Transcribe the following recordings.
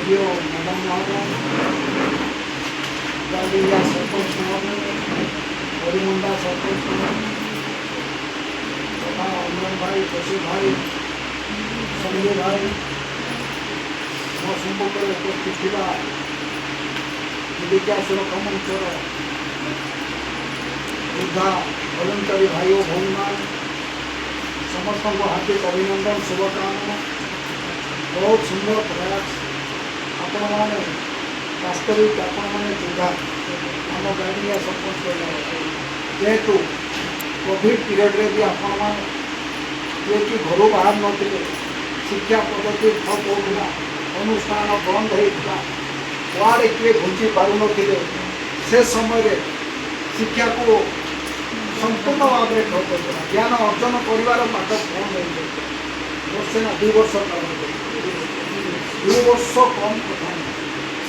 BDO madam ମହୋଦୟ, ଗାଡ଼ିଆ ସରପଞ୍ଚ ମହୋଦୟ, ବରିମୁଣ୍ଡା ସରପଞ୍ଚ ମହୋଦୟ ତଥା ଅଞ୍ଜନ ଭାଇ, ଶଶୀ ଭାଇ, ସଞ୍ଜୟ ଭାଇ, ମୋ ସମ୍ମୁଖରେ ଉପସ୍ଥିତ ଥିବା ଜୀବିକା ସୁରକ୍ଷା ମଞ୍ଚର ବୃଦ୍ଧା ଭଲଣ୍ଟାରୀ ଭାଇ ଓ ଭଉଣୀମାନେ, ସମସ୍ତଙ୍କୁ ହାର୍ଦ୍ଦିକ ଅଭିନନ୍ଦନ, ଶୁଭକାମନା। ବହୁତ ସୁନ୍ଦର ପ୍ରୟାସ। ଆପଣମାନେ ବାସ୍ତବିକ ଆପଣମାନେ ଯୋଦ୍ଧା। ଆମ ଗାଡ଼ିଆ ସରପଞ୍ଚ କହିଲା, ଯେହେତୁ କୋଭିଡ଼ ପିରିୟଡ଼ରେ ବି ଆପଣମାନେ ଯିଏକି ଘରୁ ବାହାରୁ ନଥିଲେ, ଶିକ୍ଷା ପଦ୍ଧତି ଠପ୍ ହେଉଥିଲା, ଅନୁଷ୍ଠାନ ବନ୍ଦ ହେଇଥିଲା, କୁଆଡ଼େ କିଏ ଘୁଞ୍ଚି ପାରୁନଥିଲେ, ସେ ସମୟରେ ଶିକ୍ଷାକୁ ସମ୍ପୂର୍ଣ୍ଣ ଭାବରେ ଠପ୍ ହୋଇଥିଲା। ଜ୍ଞାନ ଅର୍ଜନ କରିବାର ବାଟ ବନ୍ଦ ହେଇଯାଇଥିଲା। ବର୍ଷେ ନା 2 ବର୍ଷ କାଳ, 2 ବର୍ଷ କମ୍ କଥା ନୁହେଁ।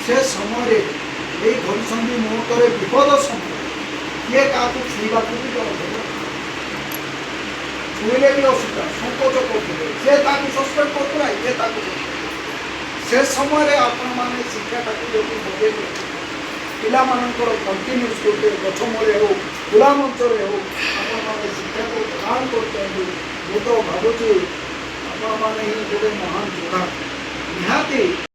ସେ ସମୟରେ, ଏଇ ଘଡ଼ିସନ୍ଧି ମୁହୂର୍ତ୍ତରେ, ବିପଦ ସମୟରେ କିଏ କାହାକୁ ଛୁଇଁବାକୁ ବି ଡର ଥିଲା। ଛୁଇଁଲେ ବି ଅସୁବିଧା, ସଂକୋଚ କରୁଥିଲେ। ସେ ତାକୁ ସସ୍ପେଣ୍ଡ କରୁଥିଲା, ଇଏ ତାକୁ suspend। ସେ ସମୟରେ ଆପଣମାନେ ଶିକ୍ଷାଟାକୁ ଯଦି ବଜେଇ ରଖିଛନ୍ତି, ପିଲାମାନଙ୍କର କଣ୍ଟିନ୍ୟୁସ୍ ଗୋଟେ ଗଛ ମୂଳେ ହେଉ, ଖୋଲା ମଞ୍ଚରେ ହେଉ, ଆପଣମାନେ ଶିକ୍ଷାକୁ ପ୍ରଦାନ କରୁଛନ୍ତି, ମୁଁ ତ ଭାବୁଛି ଆପଣମାନେ ହିଁ ଗୋଟେ ମହାନ ଯୋଦ୍ଧା ନିହାତି।